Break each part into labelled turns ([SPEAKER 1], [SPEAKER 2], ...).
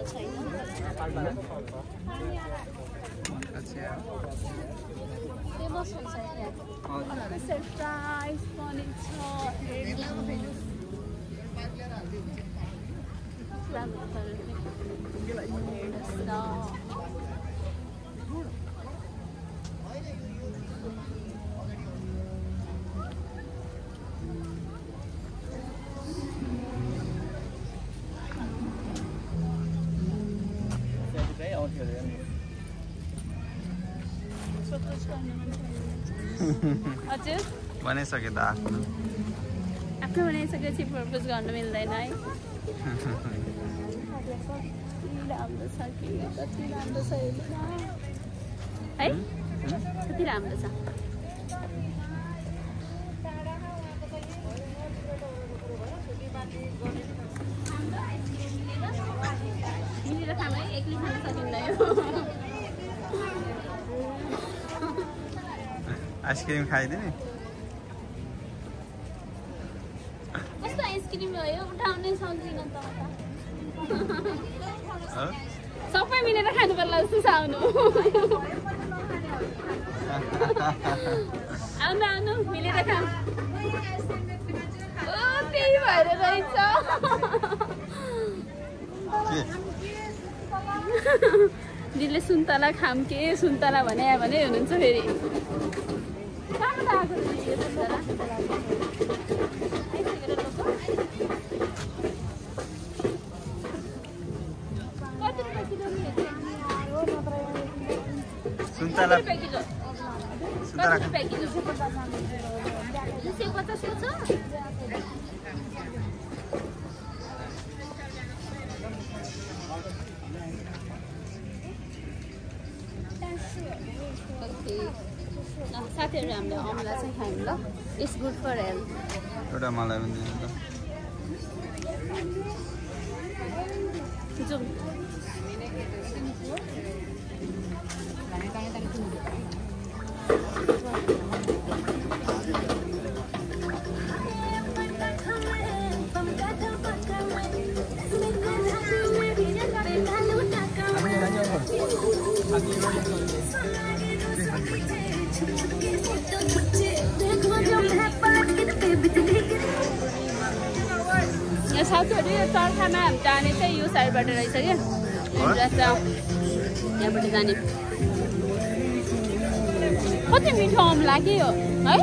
[SPEAKER 1] छैन फेमस हुन्छ यहाँ सरप्राइज पनि छ हजुर
[SPEAKER 2] बनाइसके त आफ्नो
[SPEAKER 1] बनाइसकेपछि प्रपोज गर्नु मिल्दैन है राम्रो छ कि कति राम्रो छ है कति राम्रो छ मिलेर खानु है एक्लै खान सकिँदैन
[SPEAKER 2] आइसक्रिम खाइदिने
[SPEAKER 1] कस्तो आइसक्रिम हो यो उठाउनै सक्दिनँ त सबै मिलेर खानु पर्ला जस्तो छ आउनु आउनु आउनु मिलेर खाऊ ओ त्यही भएर रहेछ दिदीले सुन्तला खाम के सुन्तला भने हुनुहुन्छ फेरि
[SPEAKER 2] सुन्तला
[SPEAKER 1] 50 रुपैयाँ किलो 150 को छ साथीहरु हामीले अमला चाहिँ खायौँ ल इट्स गुड फर हेल्थ
[SPEAKER 2] एउटा मलाई पनि दिनु त
[SPEAKER 1] जुम यहाँ साथीहरु यो चर्खामा जाने चाहिँ यो साइडबाट रहेछ क्या यहाँबाट जाने कति मिठो आम लाग्यो है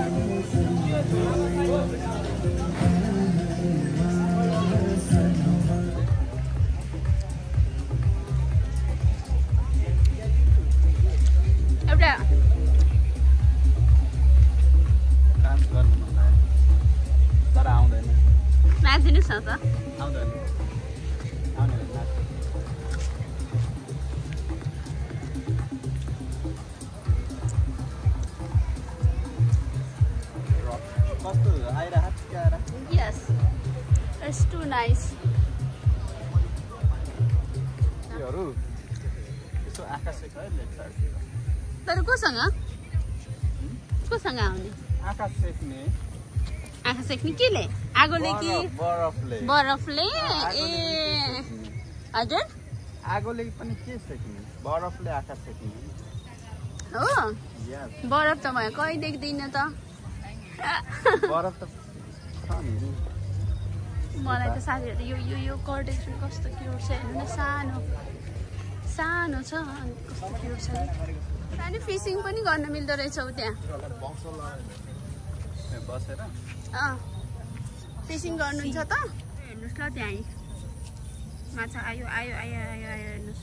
[SPEAKER 1] एउटा नाचिदिनुहोस् न त Yes, it's too nice. तर कोसँग आउने आँखा सेक्ने केले आगोले कि बरफले ए हजुर
[SPEAKER 2] आगोले पनि के सेक्ने बरफले आँखा सेक्ने
[SPEAKER 1] हो बरफ त म कहीँ देख्दिन त
[SPEAKER 2] बरफ त
[SPEAKER 1] मलाई त साथीहरु यो कर्टेज कस्तो क्युट छ हेर्नु न सानो छ कस्तो क्युट छ अनि फिशिङ पनि गर्न मिल्दो रहेछ उ त्यहाँ
[SPEAKER 2] बसेर
[SPEAKER 1] फिशिङ गर्नुहुन्छ त हेर्नुस् ल त्यहाँ माछा आयो हेर्नुस्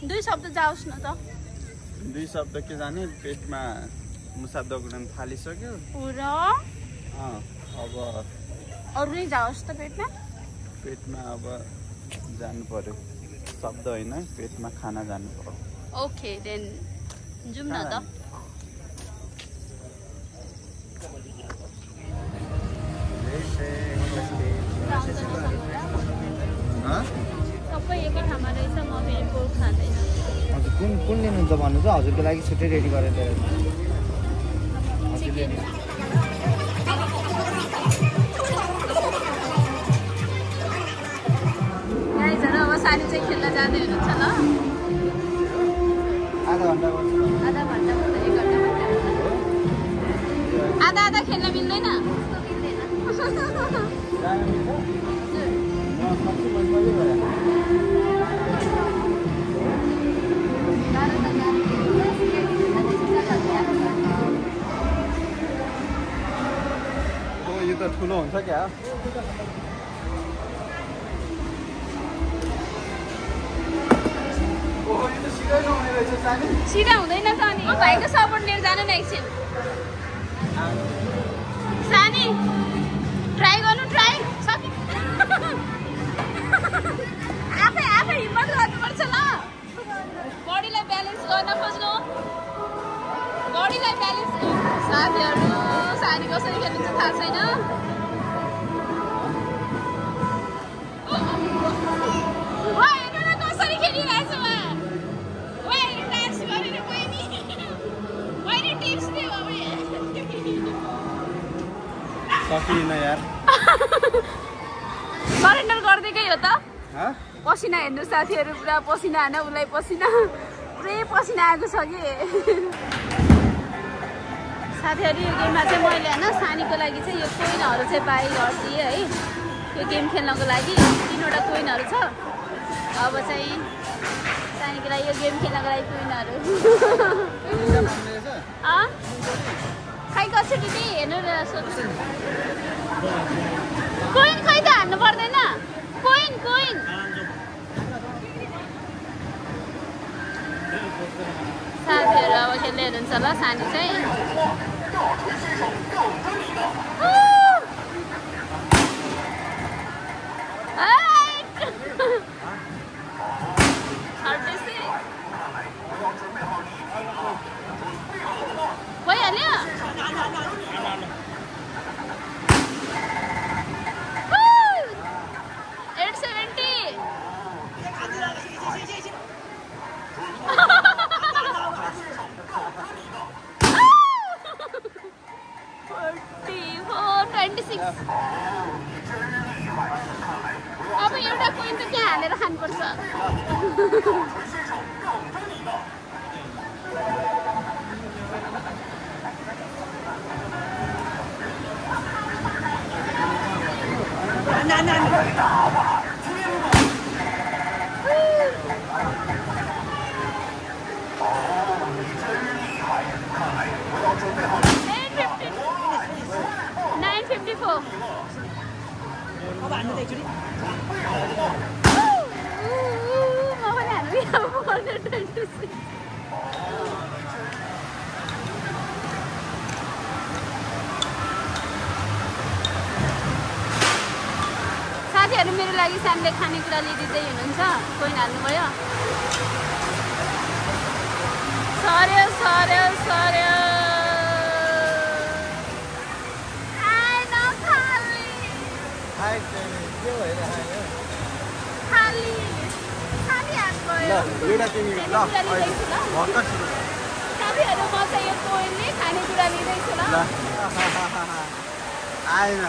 [SPEAKER 1] दुई शब्द जाओस् न त
[SPEAKER 2] दुई शब्द के जाने पेटमा मुसा दगुर्न थालिसक्यो
[SPEAKER 1] पुरा
[SPEAKER 2] अब
[SPEAKER 1] अरु नै जाओस् त
[SPEAKER 2] पेटमा अब जानु पर्यो शब्द हैन पेटमा खाना जानु पर्यो
[SPEAKER 1] ओके देन जुम न त
[SPEAKER 3] कुन लिनुहुन्छ भन्नु त हजुरको लागि छुट्टै रेडी गरेर दिएर हजुरले
[SPEAKER 1] अब सानी चाहिँ खेल्न जाँदै हुनुहुन्छ ल
[SPEAKER 3] आधा घन्टा गर्छु
[SPEAKER 1] आधा घन्टा भन्दा 1 घन्टा आधा आधा खेल्न मिल्दैन
[SPEAKER 2] यो त ठुलो हुन्छ क्या
[SPEAKER 1] सिधा हुँदैन त अनि भाइको सपोर्ट लिएर जानु न एकछिन सानी ट्राई गर्नु ट्राई सकि आफै हिम्मत गर्नुपर्छ ल बडीलाई ब्यालेन्स गर्न खोज्नु बडीलाई ब्यालेन्स साथीहरू सानी कसरी खेल्नुहुन्छ थाहा छैन कसरी खेलिरहेछ
[SPEAKER 2] सकिएन यार
[SPEAKER 1] सरेन्डर गरिदिएकै हो त पसिना हेर्नु साथीहरू पुरा पसिना हान उसलाई पसिना पुरै पसिना आएको छ कि साथीहरू यो गेममा चाहिँ मैले होइन सानीको लागि चाहिँ यो कोइनहरू चाहिँ बाई गरिदिएँ है यो गेम खेल्नको लागि 3वटा कोइनहरू छ अब चाहिँ सानीको लागि यो गेम खेल्नको लागि कोइनहरू खै गर्छु दिदी हेर्नु न सोध्छु कोइन खै त हान्नु पर्दैन कोइन साथीहरू अब खेल्दै हुनुहुन्छ ल सानी चाहिँ 26 अब एउटा कोइन त त्यहाँ हालेर खानुपर्छ साथीहरु मेरो लागि सानले खानेकुरा लिदिदै हुनुहुन्छ कोइन हाल्नुभयो सर्यो सर्यो सर्यो
[SPEAKER 2] एउटा तिमी ल भर्खर सुरु
[SPEAKER 1] साथीहरु म चाहिँ यो कोइनले खानेकुरा लिदैछु ल
[SPEAKER 2] आएन